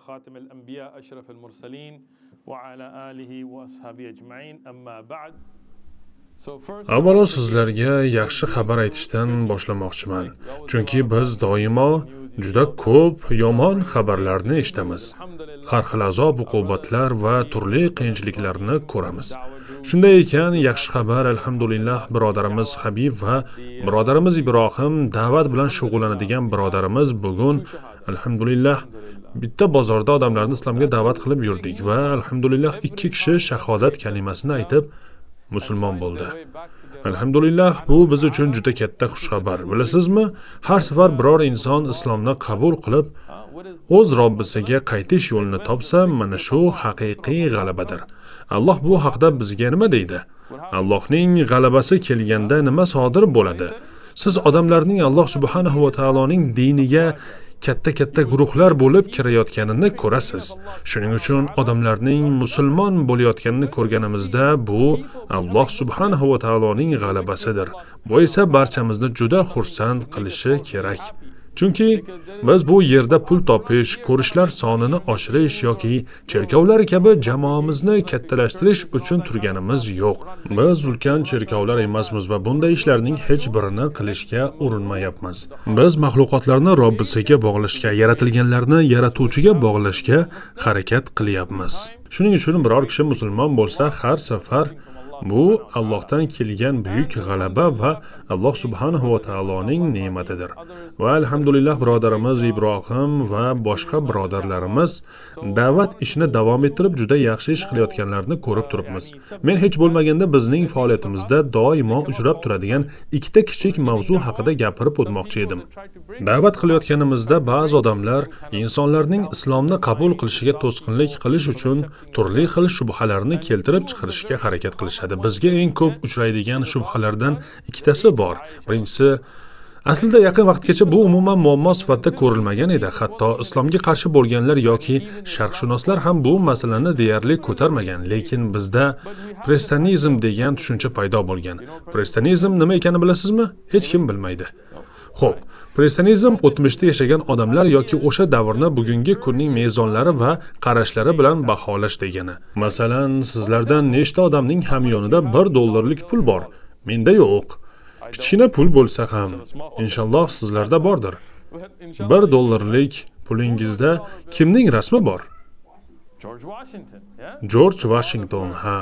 خاتم الأنبياء أشرف المرسلين وعلى آله وأصحابه أجمعين أما بعد. Avvalo sizlarga yaxshi xabar aytishdan boshlamoqchiman. Chunki biz doimo juda ko'p yomon xabarlarni eshitamiz. Har xil azob uqubatlar va turli qiyinchiliklarni ko'ramiz. Shunday ekan, yaxshi xabar, alhamdulillah, birodarimiz Habib va birodarimiz Ibrohim, da'vat bilan shug'ullanadigan birodarimiz bugun alhamdulillah bitta bozorda odamlarni islomga da'vat qilib yurdik va alhamdulillah 2 kishi shahodat kalimasini aytib musulmon bo'ldi. Alhamdulillah, bu biz uchun juda katta xushxabar. Bilasizmi, har safar biror inson islomni qabul qilib, o'z Robbisiga qaytish yo'lini topsa, mana shu haqiqiy g'alabadir. Alloh bu haqda bizga nima deydi? Allohning g'alabasi kelganda nima sodir bo'ladi? Siz odamlarning Alloh subhanahu va taoloning diniga katta-katta guruhlar bo'lib kirayotganini ko'rasiz. Shuning uchun odamlarning musulmon bo'layotganini ko'rganimizda bu Alloh subhanahu va taoloning g'alabasidir. Bu esa barchamizni juda xursand qilishi kerak. Chunki biz bu yerda pul topish, ko'rishlar sonini oshirish yoki cherkovlar kabi jamoamizni kattalashtirish uchun turganimiz yo'q. Biz ulkan cherkovlar emasmiz va bunday ishlarning hech birini qilishga urinmayapmiz. Biz maxluqotlarni Robbisiga bog'lashga, yaratilganlarni yaratuvchiga bog'lashga harakat qilyapmiz. Shuning uchun biror kishi musulmon bo'lsa, har safar bu Allohdan kelgan buyuk g'alaba va Alloh subhanahu va taoloning ne'matidir. Va alhamdulillah birodarimiz Ibrohim va boshqa birodarlarimiz da'vat ishini davom ettirib juda yaxshi ish qilayotganlarini ko'rib turibmiz. Men hech bo'lmaganda bizning faoliyatimizda doimo uchrab turadigan ikkita kichik mavzu haqida gapirib o'tmoqchi edim. Da'vat qilayotganimizda ba'zi odamlar insonlarning islomni qabul qilishiga to'sqinlik qilish uchun turli xil shubhalarni keltirib chiqarishga harakat qilishadi. Bizga eng ko'p uchraydigan shubhalardan ikkitasi bor. Birinchisi, aslida yaqin vaqtgacha bu umuman muammo sifatida ko'rilmagan edi. Hatto islomga qarshi bo'lganlar yoki sharqshunoslar ham bu masalani deyarli ko'tarmagan. Lekin bizda prestonizm degan tushuncha paydo bo'lgan. Prestonizm nima ekanini bilasizmi? Hech kim bilmaydi. Xo'p, prestonizm o'tmishda yashagan odamlar yoki o'sha davrni bugungi kunning mezonlari va qarashlari bilan baholash degani. Masalan, sizlardan nechta odamning hamyonida $1 pul bor? Menda yo'q. Kichkina pul bo'lsa ham, inshaalloh sizlarda bordir. $1 pulingizda kimning rasmi bor? George Washington, ha,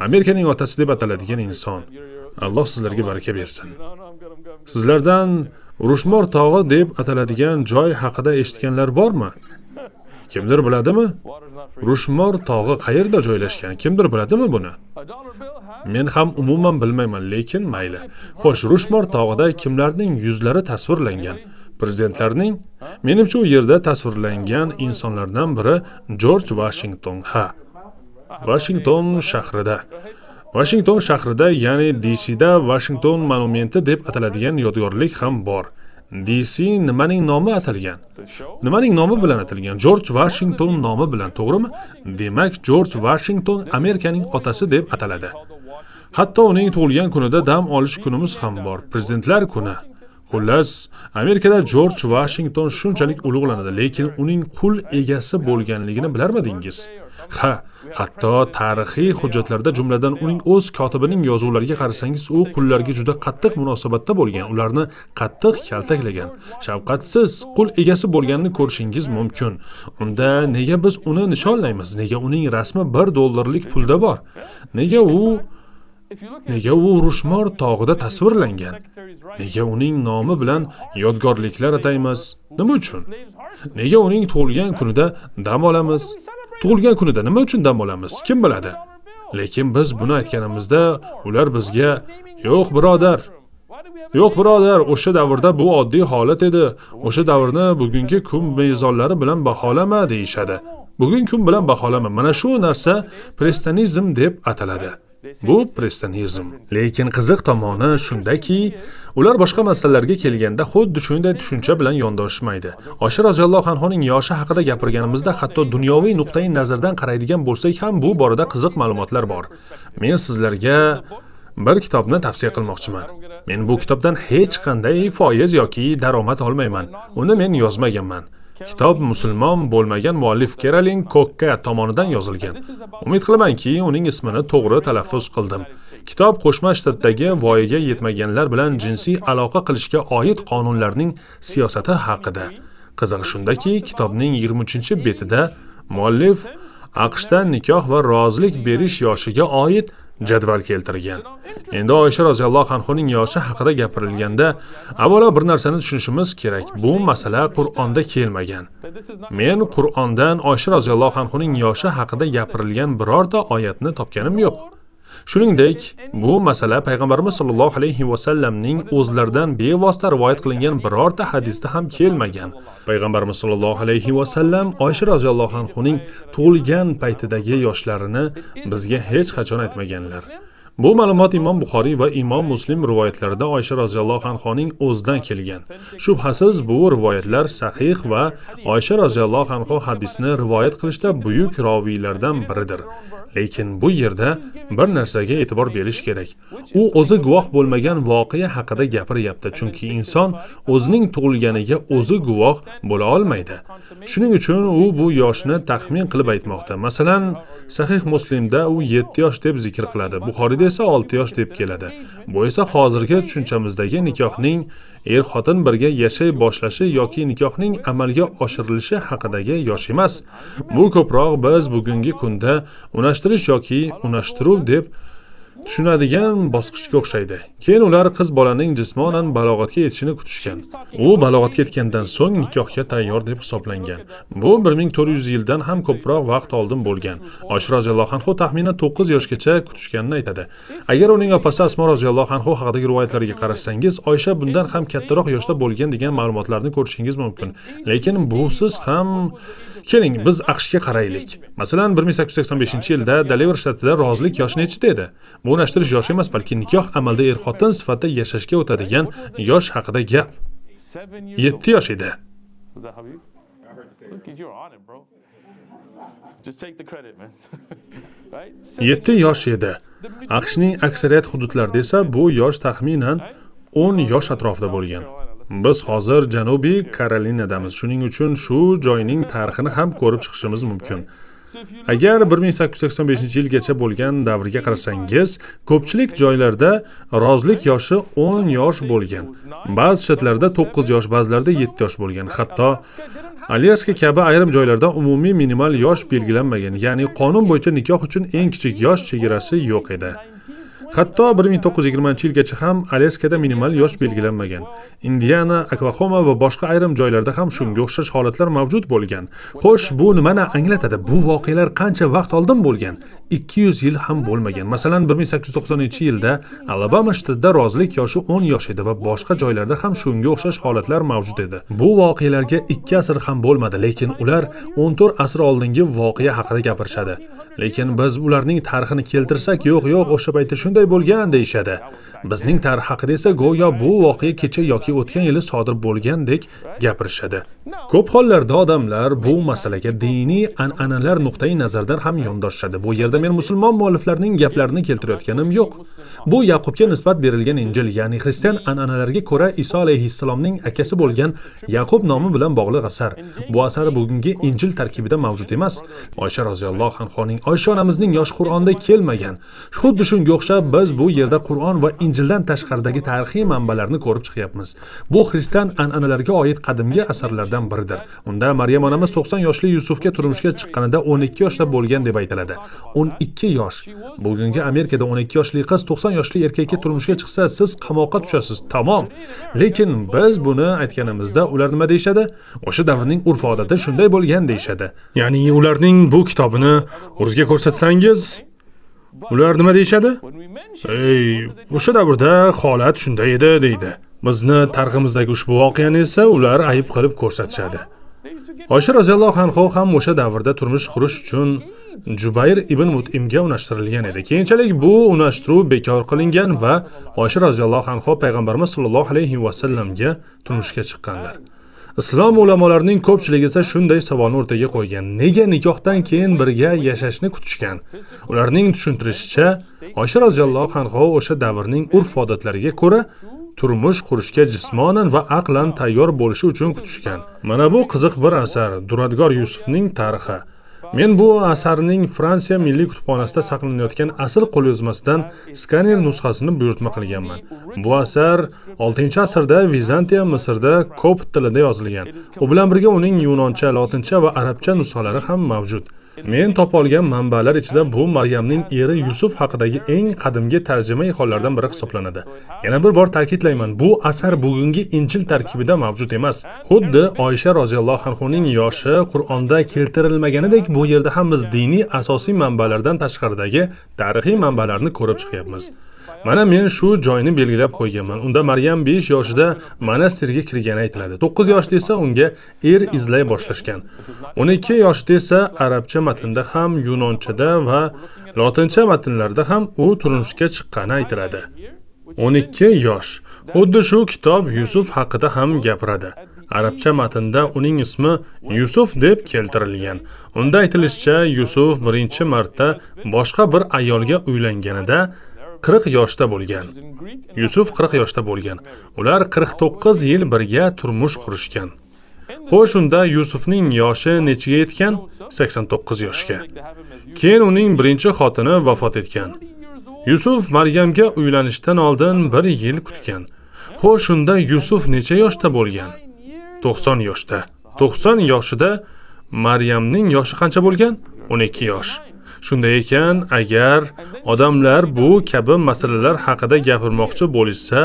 Amerikaning otasi deb ataladigan inson. Alloh sizlarga baraka bersin. Sizlardan Rushmor tog'i deb ataladigan joy haqida eshitganlar bormi? Kimdir biladimi? Rushmor tog'i qayerda joylashgan? Kimdir biladimi buni? Men ham umuman bilmayman, lekin mayli. Xo'sh, Rushmor tog'ida kimlarning yuzlari tasvirlangan? Prezidentlarning? Menimcha u yerda tasvirlangan insonlardan biri George Washington, ha. Washington shahrida. Washington shahrida, ya'ni DCda Washington monumenti deb ataladigan yodgorlik ham bor. DC nimaning nomi atalgan? Nimaning nomi bilan atalgan? George Washington nomi bilan, to'g'rimi? Demak, George Washington Amerikaning otasi deb ataladi. Hatto uning tug'ilgan kunida dam olish kunimiz ham bor, Prezidentlar kuni. Xullas, Amerikada George Washington shunchalik ulug'lanadi, lekin uning qul egasi bo'lganligini bilarmidingiz? Ha, hatto tarixiy hujjatlarda, jumladan uning o'z kotibining yozuvlariga qarasangiz, u qullarga juda qattiq munosabatda bo'lgan, ularni qattiq kaltaklagan, shafqatsiz qul egasi bo'lganini ko'rishingiz mumkin. Unda nega biz uni nishonlaymiz? Nega uning rasmi $1 pulda bor? Nega u Rushmor tog'ida tasvirlangan? Nega uning nomi bilan yodgorliklar ataymiz? Nima uchun? Nega uning tug'ilgan kunida dam olamiz? Tug'ilgan kunida nima uchun dam olamiz? Kim biladi? Lekin biz buni aytganimizda ular bizga "Yo'q birodar, yo'q birodar, o'sha davrda bu oddiy holat edi. O'sha davrni bugungi kun mezonlari bilan baholama" deyishadi. Bugun kun bilan baholama. Mana shu narsa prestonizm deb ataladi. Bu prestonizm. Lekin qiziq tomoni shundaki, ular boshqa masalalarga kelganda xuddi shunday tushuncha bilan yondoshmaydi. Osha roziyallohu anhoning yoshi haqida gapirganimizda hatto dunyoviy nuqtai nazardan qaraydigan bo'lsak ham bu borada qiziq ma'lumotlar bor. Men sizlarga bir kitobni tavsiya qilmoqchiman. Men bu kitobdan hech qanday foiz yoki daromad olmayman. Uni men yozmaganman. Kitob musulmon bo'lmagan muallif Kerolin Kokka tomonidan yozilgan. Umid qilamanki, uning ismini to'g'ri talaffuz qildim. Kitob Qo'shma Shtatdagi voyaga yetmaganlar bilan jinsiy aloqa qilishga oid qonunlarning siyosati haqida. Qizig'i shundaki, kitobning 23-betida muallif AQShda nikoh va rozilik berish yoshiga oid jadval keltirgan. Endi Oysha roziyallohu anhuning yoshi haqida gapirilganda, avvalo bir narsani tushunishimiz kerak. Bu masala Qur'onda kelmagan. Men Qur'ondan Oysha roziyallohu anhuning yoshi haqida gapirilgan birorta oyatni topganim yo'q. Shuningdek, bu masala payg'ambarimiz sollallohu alayhi va sallamning o'zlaridan bevosita rivoyat qilingan birorta hadisda ham kelmagan. Payg'ambarimiz sollallohu alayhi va sallam Oysha roziyallohu anhuning tug'ilgan paytidagi yoshlarini bizga hech qachon aytmaganlar. Bu ma'lumot Imom Buxoriy va Imom Muslim rivoyatlarida Oysha roziyallohu anhoning o'zidan kelgan. Shubhasiz bu rivoyatlar sahih va Oysha roziyallohu anho hadisni rivoyat qilishda buyuk roviylardan biridir. Lekin bu yerda bir narsaga e'tibor berish kerak. U o'zi guvoh bo'lmagan voqea haqida gapiryapti, chunki inson o'zining tug'ilganiga o'zi guvoh bo'la olmaydi. Shuning uchun u bu yoshni taxmin qilib aytmoqda. Masalan, Sahih Muslimda u 7 yosh deb zikr qiladi. Buxoriyda esa 6 yosh deb keladi. Bu esa hozirgi tushunchamizdagi nikohning er-xotin birga yashay boshlashi yoki nikohning amalga oshirilishi haqidagi yosh emas. Bu ko'proq biz bugungi kunda unashtirish yoki unashtiruv deb tushunadigan bosqichga o'xshaydi. Keyin ular qiz bolaning jismonan balog'atga yetishini kutishgan. U balog'atga yetgandan so'ng nikohga tayyor deb hisoblangan. Bu 1400 yildan ham ko'proq vaqt oldin bo'lgan. Oysha roziyallohu anhu taxminan 9 yoshgacha kutishganini aytadi. Agar uning opasi Asmo roziyallohu anhu haqidagi rivoyatlarga qarasangiz, Oysha bundan ham kattaroq yoshda bo'lgan degan ma'lumotlarni ko'rishingiz mumkin. Lekin busiz ham keling, biz AQShga qaraylik. Masalan, 1885-yilda Delaware shtatida rozilik yoshi nechida edi? Bu unashtirish yoshi emas, balki nikoh amalda er-xotin sifatida yashashga o'tadigan yosh haqida gap. 7 yosh edi. 7 yosh edi. AQShning aksariyat hududlarida esa bu yosh taxminan 10 yosh atrofida bo'lgan. Biz hozir Janubiy Karolinadamiz. Shuning uchun shu joyning tarixini ham ko'rib chiqishimiz mumkin. Agar 1885-yilgacha bo'lgan davrga qarasangiz, ko'pchilik joylarda rozilik yoshi 10 yosh bo'lgan. Ba'zi shtatlarda 9 yosh, ba'zilarda 7 yosh bo'lgan. Hatto Alyaska kabi ayrim joylarda umumiy minimal yosh belgilanmagan, ya'ni qonun bo'yicha nikoh uchun eng kichik yosh chegarasi yo'q edi. Hatto 1920-yilgacha ham Alyaskada minimal yosh belgilanmagan. Indiana, Oklahoma va boshqa ayrim joylarda ham shunga o'xshash holatlar mavjud bo'lgan. Xo'sh, bu nimani anglatadi? Bu voqealar qancha vaqt oldin bo'lgan? 200 yil ham bo'lmagan. Masalan, 1890-yilda Alabama shtatida rozilik yoshi 10 yosh edi va boshqa joylarda ham shunga o'xshash holatlar mavjud edi. Bu voqealarga 2 asr ham bo'lmadi, lekin ular 14 asr oldingi voqea haqida gapirishadi. Lekin biz ularning tarixini keltirsak, yo'q, yo'q, o'sha paytda shunday bo'lgan deyishadi. Bizning tarix haqida esa go'yo bu voqea kecha yoki o'tgan yili sodir bo'lgandek gapirishadi. Ko'p hollarda odamlar bu masalaga diniy an'analar nuqtai nazaridan ham yondoshishadi. Bu yerda men musulmon mualliflarning gaplarini keltirayotganim yo'q. Bu Yaqubga nisbat berilgan Injil, ya'ni xristian an'analariga ko'ra Iso alayhissalomning akasi bo'lgan Yaqub nomi bilan bog'liq asar. Bu asar bugungi Injil tarkibida mavjud emas. Oysha roziyallohu anhoning Oysha onamizning yoshi Qur'onda kelmagan. Xuddi shunga o'xshab biz bu yerda Qur'on va Injildan tashqaridagi tarixiy manbalarni ko'rib chiqyapmiz. Bu xristian an'analariga oid qadimgi asarlardan biridir. Unda Maryam onamiz 90 yoshli Yusufga turmushga chiqqanida 12 yoshda bo'lgan deb aytiladi. 12 yosh. Bugungi Amerikada 12 yoshli qiz 90 yoshli erkakka turmushga chiqsa, siz qamoqqa tushasiz, tamom. Lekin biz buni aytganimizda ular nima deyshadi? O'sha davrning urf-odati shunday bo'lgan deyshadi. Ya'ni ularning bu kitobini o'ziga ko'rsatsangiz, ular nima deyshadi? Ey, o'sha davrda holat shunday edi deydi. Bizni tariximizdagi ushbu voqeani esa ular ayib qilib ko'rsatishadi. Oysha roziyallohu anhu ham o'sha davrda turmush qurish uchun Jubayr ibn Mut'imga unashtirilgan edi. Keyinchalik bu unashtiruv bekor qilingan va Oysha roziyallohu anhu payg'ambarimiz sollallohu alayhi va sallamga turmushga chiqqanlar. Islom ulamolarining ko'pchiligi esa shunday savolni o'rtaga qo'ygan: nega nikohdan keyin birga yashashni kutishgan? Ularning tushuntirishicha, Oysha roziyallohu anhu o'sha davrning urf-odatlariga ko'ra turmush qurishga jismonan va aqlan tayyor bo'lishi uchun kutishgan. Mana bu qiziq bir asar, Duradgor Yusufning tarixi. Men bu asarning Fransiya Milliy kutubxonasida saqlanayotgan asl qo'lyozmasidan skaner nusxasini buyurtma qilganman. Bu asar 6-asrda Vizantiya Misrda kopt tilida yozilgan. U bilan birga uning yunoncha, lotincha va arabcha nusxalari ham mavjud. Men topa olgan manbalar ichida bu Maryamning eri Yusuf haqidagi eng qadimgi tarjimai hollardan biri hisoblanadi. Yana bir bor ta'kidlayman, bu asar bugungi Injil tarkibida mavjud emas. Xuddi Oysha roziyallohu anhuning yoshi Qur'onda keltirilmaganidek, bu yerda ham biz diniy asosiy manbalardan tashqaridagi tarixiy manbalarni ko'rib chiqyapmiz. Mana men shu joyni belgilab qo'yganman. Unda Maryam 5 yoshida monastirga kirgani aytiladi. 9 yoshda esa unga er izlay boshlashgan. 12 yoshda esa arabcha matnda ham, yunonchada va lotincha matnlarda ham u turmushga chiqqani aytiladi. 12 yosh. Xuddi shu kitob Yusuf haqida ham gapiradi. Arabcha matnda uning ismi Yusuf deb keltirilgan. Unda aytilishicha, Yusuf birinchi marta boshqa bir ayolga uylanganida 40 yoshda bo'lgan. Yusuf 40 yoshda bo'lgan. Ular 49 yil birga turmush qurishgan. Xo'sh, unda Yusufning yoshi nechiga yetgan? 89 yoshga. Keyin uning birinchi xotini vafot etgan. Yusuf Maryamga uylanishdan oldin 1 yil kutgan. Xo'sh, unda Yusuf necha yoshda bo'lgan? 90 yoshda. 90 yoshida Maryamning yoshi qancha bo'lgan? 12 yosh. Shunday ekan, agar odamlar bu kabi masalalar haqida gapirmoqchi bo'lishsa,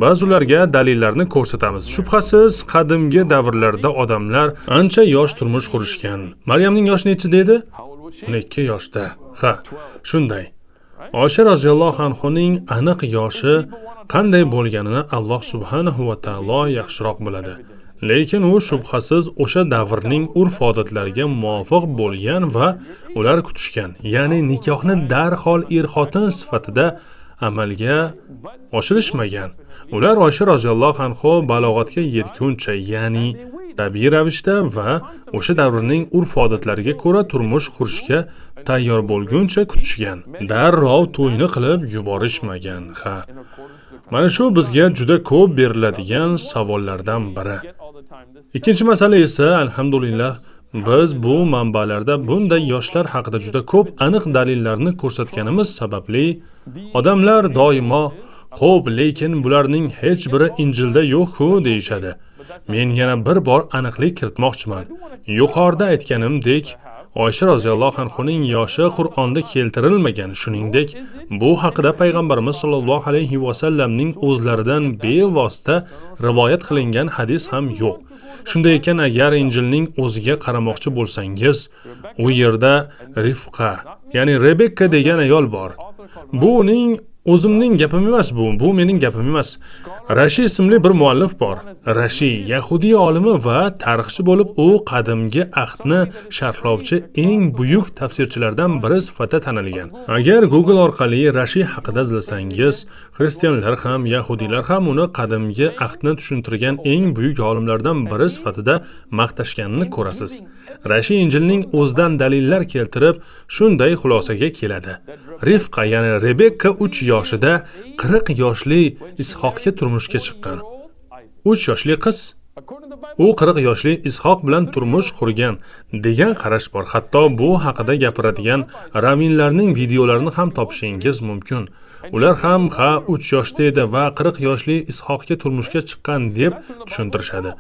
biz ularga dalillarni ko'rsatamiz. Shubhasiz, qadimgi davrlarda odamlar ancha yosh turmush qurishgan. Maryamning yoshi necha dedi? 12 yoshda. Ha, shunday. Oysha roziyallohu anhuning aniq yoshi qanday bo'lganini Alloh subhanahu va taolo yaxshiroq biladi. Lekin u shubhasiz o'sha davrning urf-odatlariga muvofiq bo'lgan va ular kutishgan. Ya'ni nikohni darhol er-xotin sifatida amalga oshirishmagan. Ular Oysha roziyallohu anhu balog'atga yetguncha, ya'ni tabiiy ravishda va o'sha davrning urf-odatlariga ko'ra turmush qurishga tayyor bo'lguncha kutishgan. Darrov to'yni qilib yuborishmagan. Ha. Mana shu bizga juda ko'p beriladigan savollardan biri. Ikkinchi masala esa, alhamdulillah, biz bu manbalarda bunday yoshlar haqida juda ko'p aniq dalillarni ko'rsatganimiz sababli odamlar doimo "Xo'p, lekin bularning hech biri Injilda yo'q-ku" deyishadi. Men yana bir bor aniqlik kiritmoqchiman. Yuqorida aytganimdek, Oysha roziyallohu anhuning yoshi Qur'onda keltirilmagan. Shuningdek, bu haqida payg'ambarimiz sollallohu alayhi va sallamning o'zlaridan bevosita rivoyat qilingan hadis ham yo'q. Shunday ekan, agar Injilning o'ziga qaramoqchi bo'lsangiz, u yerda Rifqa, ya'ni Rebekka degan ayol bor. Bu uning o'zimning gapim emas, bu mening gapim emas. Rashi ismli bir muallif bor. Rashi yahudiy olimi va tarixchi bo'lib, u qadimgi ahdni sharhlovchi eng buyuk tafsirchilardan biri sifatida tanilgan. Agar Google orqali Rashi haqida izlasangiz, xristianlar ham, yahudiylar ham uni qadimgi ahdni tushuntirgan eng buyuk olimlardan biri sifatida maqtashganini ko'rasiz. Rashi Injilning o'zidan dalillar keltirib, shunday xulosaga keladi. Rifqa, ya'ni Rebekka 3 yoshida 40 yoshli Ishoqga turmushga chiqqan. 3 yoshli qiz u 40 yoshli Ishoq bilan turmush qurgan degan qarash bor. Hatto bu haqida gapiradigan ravinlarning videolarini ham topishingiz mumkin. Ular ham ha 3 yoshda edi va 40 yoshli Ishoqga turmushga chiqqan deb tushuntirishadi.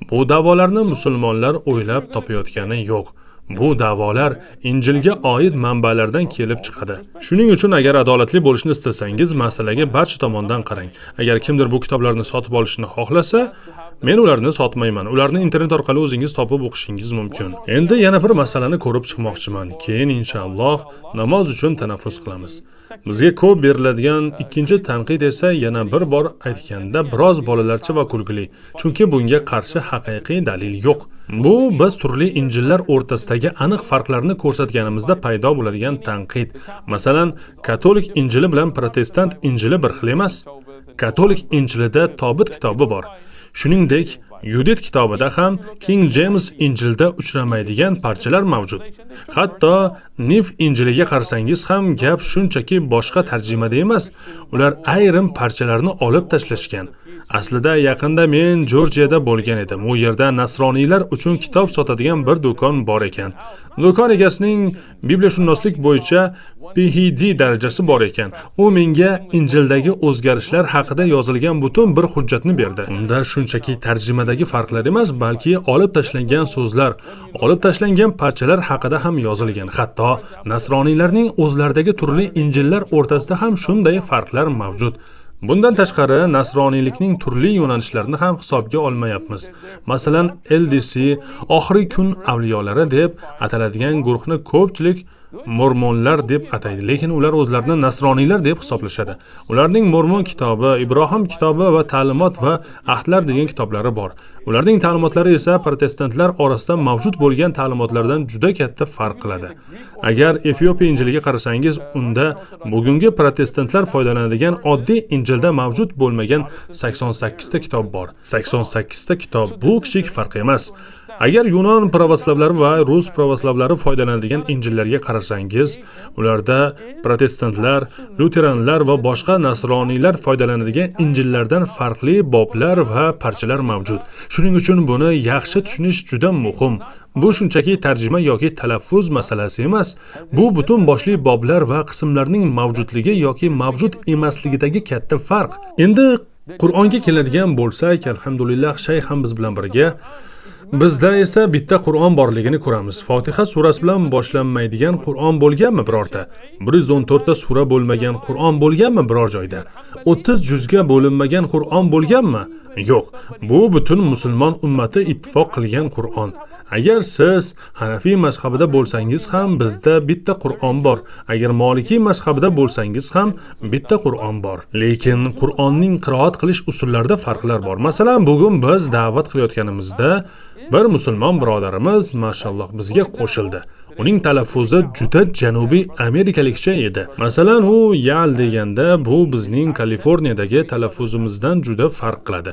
Bu da'volarni musulmonlar o'ylab topayotgani yo'q. Bu da'volar Injilga oid manbalardan kelib chiqadi. Shuning uchun agar adolatli bo'lishni istasangiz, masalaga barcha tomondan qarang. Agar kimdir bu kitoblarni sotib olishni xohlasa, men ularni sotmayman. Ularni internet orqali o'zingiz topib o'qishingiz mumkin. Endi yana bir masalani ko'rib chiqmoqchiman. Keyin inshaalloh namoz uchun tanaffus qilamiz. Bizga ko'p beriladigan ikkinchi tanqid esa yana bir bor aytganda biroz bolalarcha va kulgili. Chunki bunga qarshi haqiqiy dalil yo'q. Bu biz turli injillar o'rtasidagi aniq farqlarni ko'rsatganimizda paydo bo'ladigan tanqid. Masalan, katolik injili bilan protestant injili bir xil emas. Katolik injilida Tobit kitobi bor. Shuningdek, Yudit kitobida ham King James Injilda uchramaydigan parchalar mavjud. Hatto Nif Injiliga qarasangiz ham gap shunchaki boshqa tarjimada emas, ular ayrim parchalarni olib tashlashgan. Aslida yaqinda men Jorjiyada bo'lgan edim. U yerda nasroniylar uchun kitob sotadigan bir do'kon bor ekan. Do'kon egasining bibliyashunoslik bo'yicha PhD darajasi bor ekan. U menga Injildagi o'zgarishlar haqida yozilgan butun bir hujjatni berdi. Unda shunchaki tarjimadagi farqlar emas, balki olib tashlangan so'zlar, olib tashlangan parchalar haqida ham yozilgan. Hatto nasroniylarning o'zlaridagi turli injillar o'rtasida ham shunday farqlar mavjud. Bundan tashqari nasroniylikning turli yo'nalishlarini ham hisobga olmayapmiz. Masalan, LDC oxirgi kun avliyolari deb ataladigan guruhni ko'pchilik mormonlar deb ataydi, lekin ular o'zlarini nasroniylar deb hisoblashadi. Ularning Mormon kitobi, Ibrohim kitobi va Ta'limot va ahdlar degan kitoblari bor. Ularning ta'limotlari esa protestantlar orasida mavjud bo'lgan ta'limotlardan juda katta farq qiladi. Agar Efiopiya injiliga qarasangiz, unda bugungi protestantlar foydalanadigan oddiy injilda mavjud bo'lmagan 88 ta kitob bor. 88 ta kitob bu kichik farq emas. Agar Yunon pravoslavlari va rus pravoslavlari foydalanadigan injillarga qarasangiz, ularda protestantlar, luteranlar va boshqa nasroniylar foydalanadigan injillardan farqli boblar va parchalar mavjud. Shuning uchun buni yaxshi tushunish juda muhim. Bu shunchaki tarjima yoki talaffuz masalasi emas. Bu butun boshli boblar va qismlarning mavjudligi yoki mavjud emasligidagi katta farq. Endi Qur'onga keladigan bo'lsak, alhamdulillah, shayx ham biz bilan birga. Bizda esa bitta Qur'on borligini ko'ramiz. Fotiha surasi bilan boshlanmaydigan Qur'on bo'lganmi birorta? 114 ta sura bo'lmagan Qur'on bo'lganmi biror joyda? 30 juzga bo'linmagan Qur'on bo'lganmi? Yo'q. Bu butun musulmon ummati ittifoq qilgan Qur'on. Agar siz Hanafiy mazhabida bo'lsangiz ham bizda bitta Qur'on bor. Agar Molikiy mazhabida bo'lsangiz ham bitta Qur'on bor. Lekin Qur'onning qiroat qilish usullarida farqlar bor. Masalan, bugun biz da'vat qilayotganimizda bir musulmon birodarimiz mashalloh bizga qo'shildi. Uning talaffuzi juda Janubiy Amerikalikcha edi. Masalan, u yal deganda bu bizning Kaliforniyadagi talaffuzimizdan juda farq qiladi.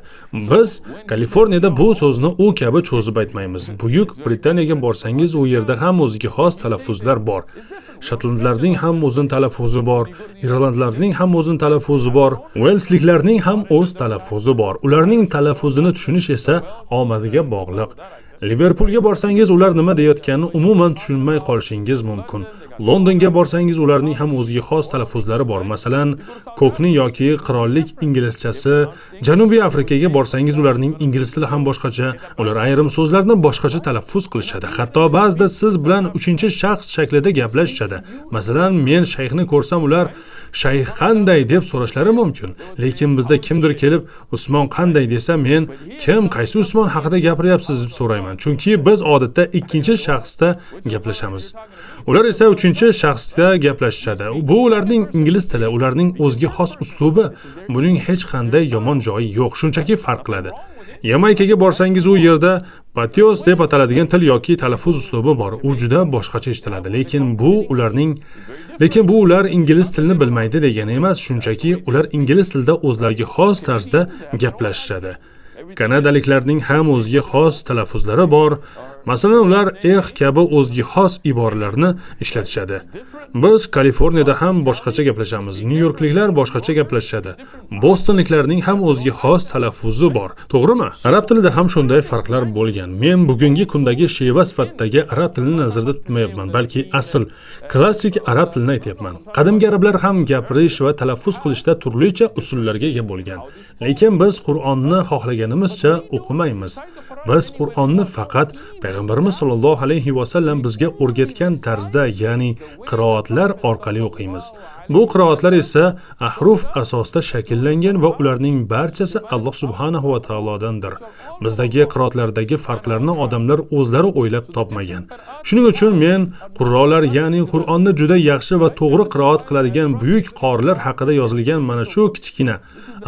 Biz Kaliforniyada bu so'zni u kabi cho'zib aytmaymiz. Buyuk Britaniyaga borsangiz, u yerda ham o'ziga xos talaffuzlar bor. Shotlandlarning ham o'zining talaffuzi bor, irlandlarning ham o'zining talaffuzi bor, Uelsliklarning ham o'z talaffuzi bor. Ularning talaffuzini tushunish esa omadiga bog'liq. Liverpulga borsangiz, ular nima deyotganini umuman tushunmay qolishingiz mumkin. Londonga borsangiz, ularning ham o'ziga xos talaffuzlari bor. Masalan, Kokni yoki qirollik inglizchasi. Janubiy Afrikaga borsangiz, ularning ingliz tili ham boshqacha. Ular ayrim so'zlarni boshqacha talaffuz qilishadi. Hatto ba'zida siz bilan uchinchi shaxs shaklida gaplashishadi. Masalan, men shayxni ko'rsam, ular shayx qanday deb so'rashlari mumkin. Lekin bizda kimdir kelib Usmon qanday desa, men kim, qaysi Usmon haqida gapiryapsiz deb so'rayman. Chunki biz odatda ikkinchi shaxsda gaplashamiz. Ular esa uchinchi shaxsda gaplashishadi. Bu ularning ingliz tili, ularning o'ziga xos uslubi. Buning hech qanday yomon joyi yo'q, shunchaki farq qiladi. Yamaykaga borsangiz, u yerda patios deb ataladigan til yoki talaffuz uslubi bor. U juda boshqacha eshitiladi, lekin bu ular ingliz tilini bilmaydi degani emas, shunchaki ular ingliz tilida o'zlariga xos tarzda gaplashishadi. Kanadaliklarning ham o'ziga xos talaffuzlari bor. Masalan, ular eh kabi o'ziga xos iboralarni ishlatishadi. Biz Kaliforniyada ham boshqacha gaplashamiz. Nyu-Yorkliklar boshqacha gaplashishadi. Bostonliklarning ham o'ziga xos talaffuzi bor. To'g'rimi? Arab tilida ham shunday farqlar bo'lgan. Men bugungi kundagi sheva sifatidagi arab tilini nazarda tutmayapman, balki asl klassik arab tilini aytyapman. Qadimgi arablar ham gapirish va talaffuz qilishda turlicha usullarga ega bo'lgan. Lekin biz Qur'onni xohlaganimizcha o'qimaymiz. Biz Qur'onni faqat Payg'ambarimiz sollallohu alayhi va sallam bizga o'rgatgan tarzda, ya'ni qiroatlar orqali o'qiymiz. Bu qiroatlar esa ahruf asosida shakllangan va ularning barchasi Alloh subhanahu va taolodandir. Bizdagi qiroatlardagi farqlarni odamlar o'zlari o'ylab topmagan. Shuning uchun men qurrolar, ya'ni Qur'onni juda yaxshi va to'g'ri qiroat qiladigan buyuk qorilar haqida yozilgan mana shu kichkina,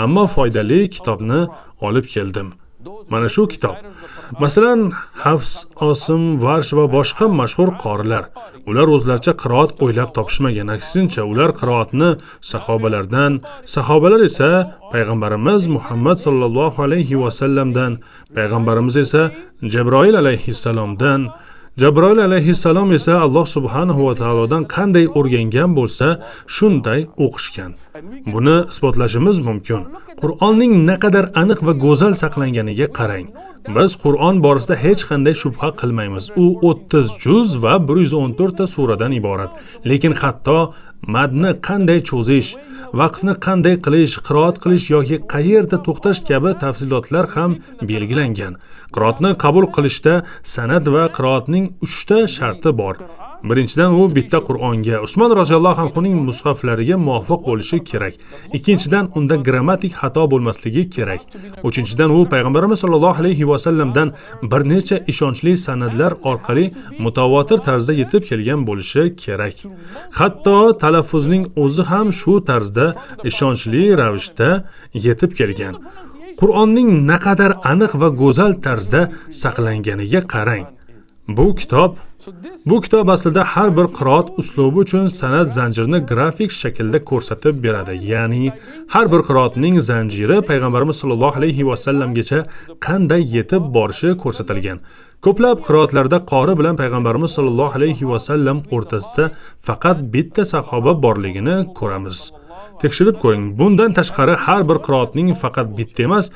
ammo foydali kitobni olib keldim. Mana shu kitob. Masalan, Hafs, Osim, Varsh va boshqa mashhur qorilar. Ular o'zlaricha qiroat o'ylab topishmagan. Aksincha, ular qiroatni sahobalardan, sahobalar esa payg'ambarimiz Muhammad sallallohu alayhi va sallamdan, payg'ambarimiz esa Jabroil alayhissalomdan, Jabroil alayhissalom esa Alloh subhanahu va taolodan qanday o'rgangan bo'lsa, shunday o'qishgan. Buni isbotlashimiz mumkin. Qur'onning naqadar aniq va go'zal saqlanganiga qarang. Biz Qur'on borasida hech qanday shubha qilmaymiz. U 30 juz va 114 ta suradan iborat. Lekin hatto madni qanday cho'zish, vaqfni qanday qilish, qiroat qilish yoki qayerda to'xtash kabi tafsilotlar ham belgilangan. Qiroatni qabul qilishda sanad va qiroatning 3 ta sharti bor. Birinchidan, u bitta Qur'onga, Usmon roziyallohu anhuning mushaflariga muvofiq bo'lishi kerak. Ikkinchidan, unda grammatik xato bo'lmasligi kerak. Uchinchidan, u payg'ambarimiz sollallohu alayhi va sallamdan bir necha ishonchli sanadlar orqali mutawatir tarzda yetib kelgan bo'lishi kerak. Hatto talaffuzning o'zi ham shu tarzda ishonchli ravishda yetib kelgan. Qur'onning naqadar aniq va go'zal tarzda saqlanganiga qarang. Bu kitob aslida har bir qiroat uslubi uchun sanad zanjirini grafik shaklda ko'rsatib beradi. Ya'ni har bir qiroatning zanjiri payg'ambarimiz sollallohu alayhi va sallamgacha qanday yetib borishi ko'rsatilgan. Ko'plab qiroatlarda qori bilan payg'ambarimiz sollallohu alayhi va sallam o'rtasida faqat bitta sahoba borligini ko'ramiz. Tekshirib ko'ring. Bundan tashqari har bir qiroatning faqat bitta emas,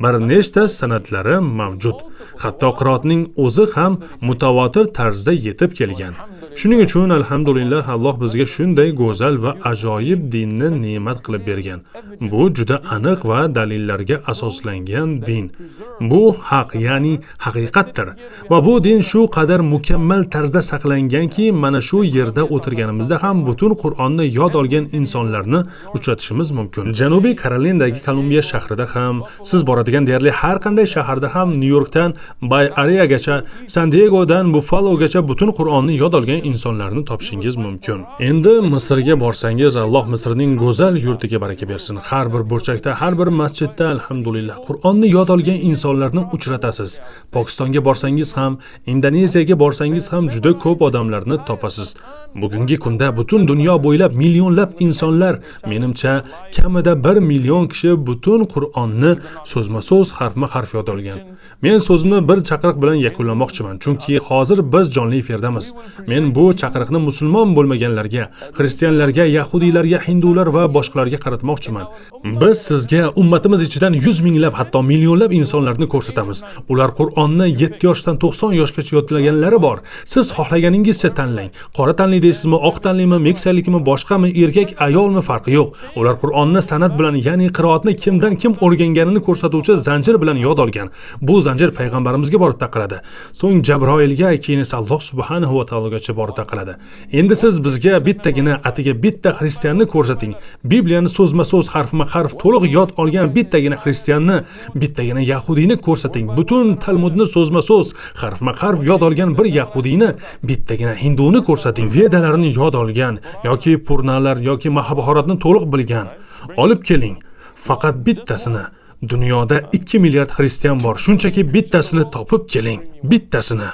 bir nechta sanadlari mavjud. Hatto qiroatning o'zi ham mutawatir tarzda yetib kelgan. Shuning uchun alhamdulillah Alloh bizga shunday go'zal va ajoyib dinni ne'mat qilib bergan. Bu juda aniq va dalillarga asoslangan din. Bu haq, ya'ni haqiqatdir. Va bu din shu qadar mukammal tarzda saqlanganki, mana shu yerda o'tirganimizda ham butun Qur'onni yod olgan insonlarni uchratishimiz mumkin. Janubiy Karolinadagi Kolumbiya shahrida ham, siz boradigan deyarli har qanday shaharda ham, Nyu-Yorkdan Bay Areagacha, San Diegodan Buffalogacha butun Qur'onni yod olgan insonlarni topishingiz mumkin. Endi Misrga borsangiz, Alloh Misrning go'zal yurtiga baraka bersin. Har bir burchakda, har bir masjidda alhamdulillah Qur'onni yod olgan insonlarni uchratasiz. Pokistonga borsangiz ham, Indoneziyaga borsangiz ham juda ko'p odamlarni topasiz. Bugungi kunda butun dunyo bo'ylab millionlab insonlar, menimcha kamida 1 million kishi butun Qur'onni so'zma-so'z, harfma-harf yod olgan. Men so'zimni bir chaqiriq bilan yakunlamoqchiman, chunki hozir biz jonli efirdamiz. Men bu chaqiriqni musulmon bo'lmaganlarga, xristianlarga, yahudiylarga, hindular va boshqalarga qaratmoqchiman. Biz sizga ummatimiz ichidan 100 minglab, hatto millionlab insonlarni ko'rsatamiz. Ular Qur'onni 7 yoshdan 90 yoshgacha yodlaganlari bor. Siz xohlaganingizcha tanlang. Qora tanli deysizmi, oq tanlimi, meksalikmi, boshqami, erkak, ayolmi farqi yo'q. Ular Qur'onni san'at bilan, ya'ni qiroatni kimdan kim o'rganganini ko'rsatuvchi zanjir bilan yod olgan. Bu zanjir payg'ambarimizga borib taqaladi. So'ng Jabroilga, keyin esa Alloh subhanahu va taologacha borib taqaladi. Endi siz bizga bittagina, atiga bitta xristianni ko'rsating. Bibliyani so'zma-so'z, harfma-harf to'liq yod olgan bittagina xristianni, bittagina yahudiyni ko'rsating. Butun Talmudni so'zma-so'z, harfma-harf yod olgan bir yahudiyni, bittagina hinduni ko'rsating. Vedalarni yod olgan yoki Purnalar yoki Mahabharatni to'liq bilgan. Olib keling. Faqat bittasini. Dunyoda 2 milliard xristian bor. Shunchaki bittasini topib keling. Bittasini.